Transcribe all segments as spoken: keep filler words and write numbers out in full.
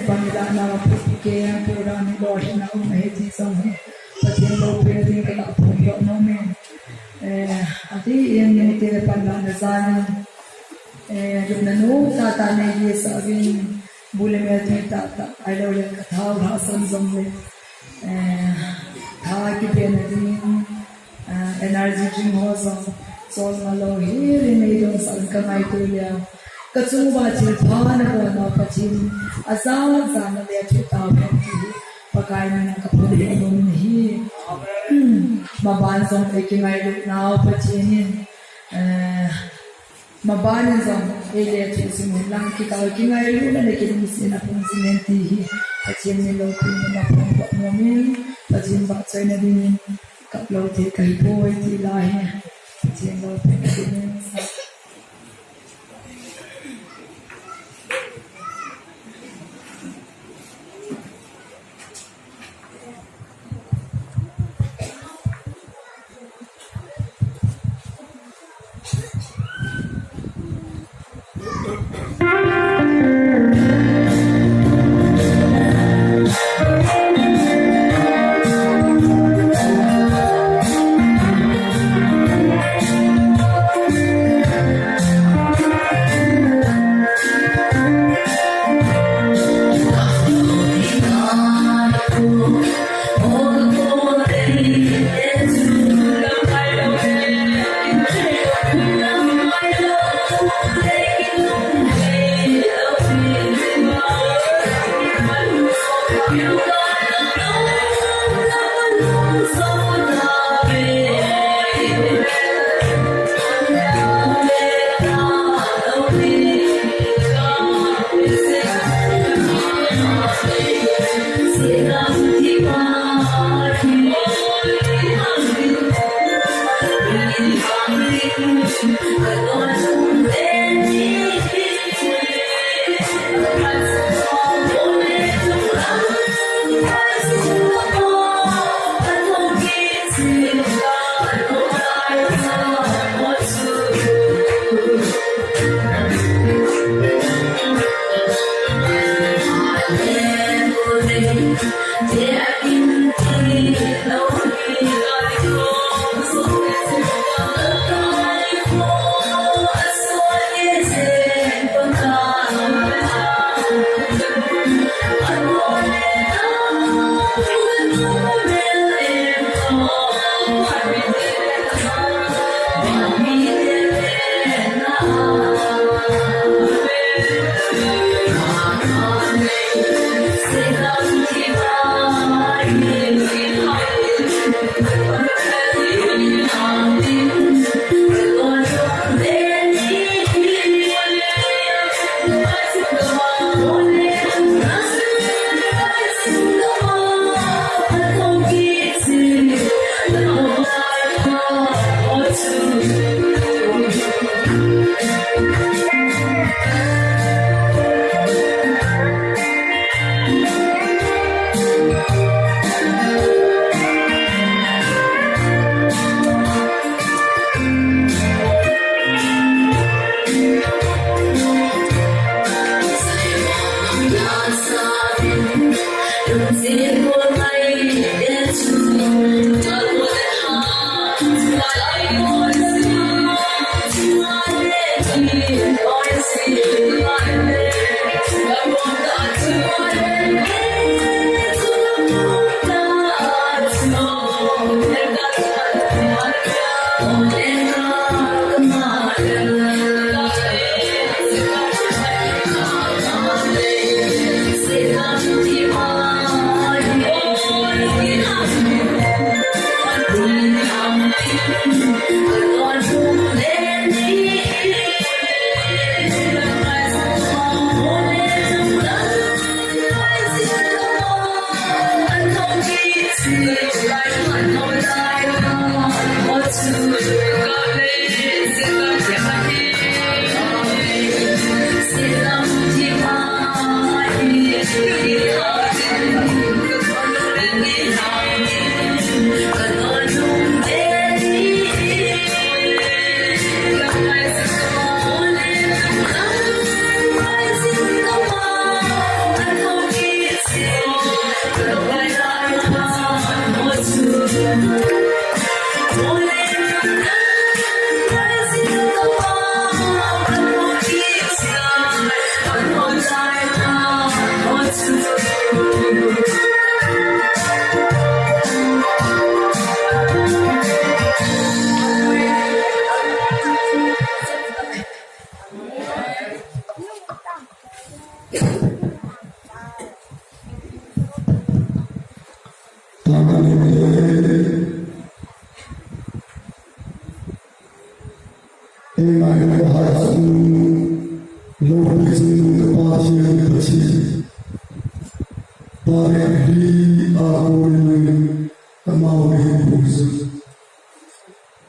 Pan la na pu ke program ni lo hi na um he ti song he. Pathen loupina ding ka la phongdoh nom e. Eh, ati in ni te pan la na zan. Eh, lupna nom tah tah nei hi sa vin bu le mel tui tah tah. Ahilou le ka thau lhasam jong le. Eh, tha kipe na ding. Ah, energy drink ho jong, chol na lou hi, ri mei dong sa ka ngaito leh. Ka chung uva thil pha na bol nau Pathen, ajat jat na le thutao hen ti hi, Pakai min a ka phongdoh nom ahi. Maban jong ei kingailut nau Pathen in, eh, Maban in jong, ei le thusim hen lang, kikah kingailutna le kilungsetna phung jing hen ti hi, Pathen min loupina phongdoh nom in, Pathen vahchoina dingin, kap lou thei kahi poi ti la hi, Pathen loupina dingin sa. Ei ngai le hai sung lo pi sung pa chi ni pa chi. Pa le bi a ko ni ni ka mau ni bu zu.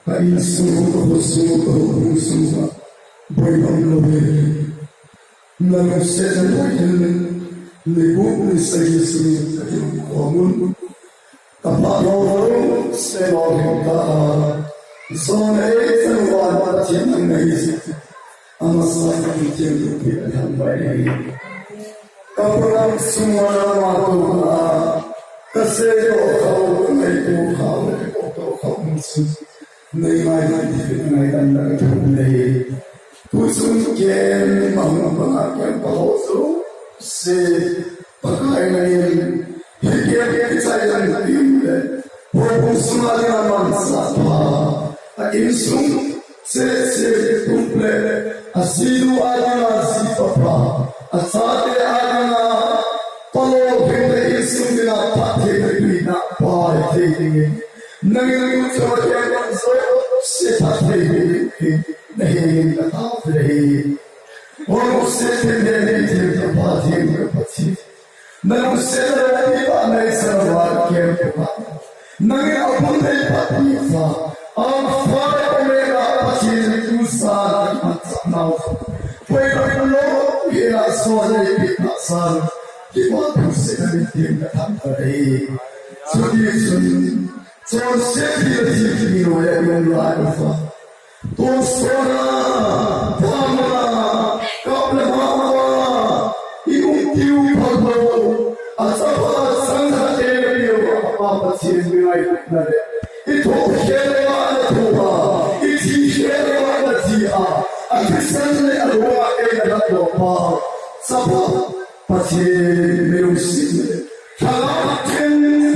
Ka insung, ka khosung, ka hukhosung a boi bang lo ve. Na lungset na boi hin, ni gup ni sagi sung ka hin khomun. Ka pha lo lo se lo hin ta a. Zon ei chan wan Pathen nang na hi si. Amasa ka Pathen tu pi a thang bai ni. Ka program sunga na ma to ka, ka se to ka, ka ngai to ka, ka to to ka mun su. Nei ngai di di ngai dan na ka nei. Tu sun ken ma ma ma na ken pa ho su. Se pa kai na yen. Hi ken ki chai dan di le. Ho pu sunga di na man sa pa. A insung. Seh seh tuple, a sinu a dinga si papa, a chate a dinga, palo phinte insung dinga phatthei na pi na pai thei dingin. Nangin tu chate man so se phatthei dingin, na hin ka ta thei. Olo se phinte ni thei ka phatthei ka phatthei. Nang se la pi pa nai sa wa kem pa. Nang a pun dei pa pi fa. Am fa ko me la pa chi ni tu sa na ma sa nau. Poi pa lo ye la so le pi pa sa. Ki mo tu se na ni tim na tham pa dei. Su ti su ni. So se pi la chi ki ni lo ya ni la fa. Tonsona, pamna, kapna mama, i um tiu pagbo, a chapa sangha te na tiu a pa Pathen mi ngai na le. I tho khel wa na tho wa, i thi khel wa na thi a, a Christian le a lo a e na lo pa. Chapa Pathen mi lungset le. Thagau Pathen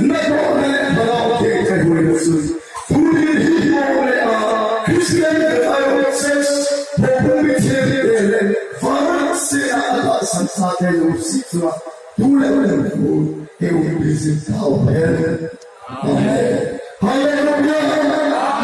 na doh le Thagau Pathen ka huai na sun. Tuni hi mo le a Christian ka ai church. Ho pumi thien le le. Varan se a a san sa te lungset sua. Tu le le tu. He u bi sin thau pen. Amen. Hallelujah.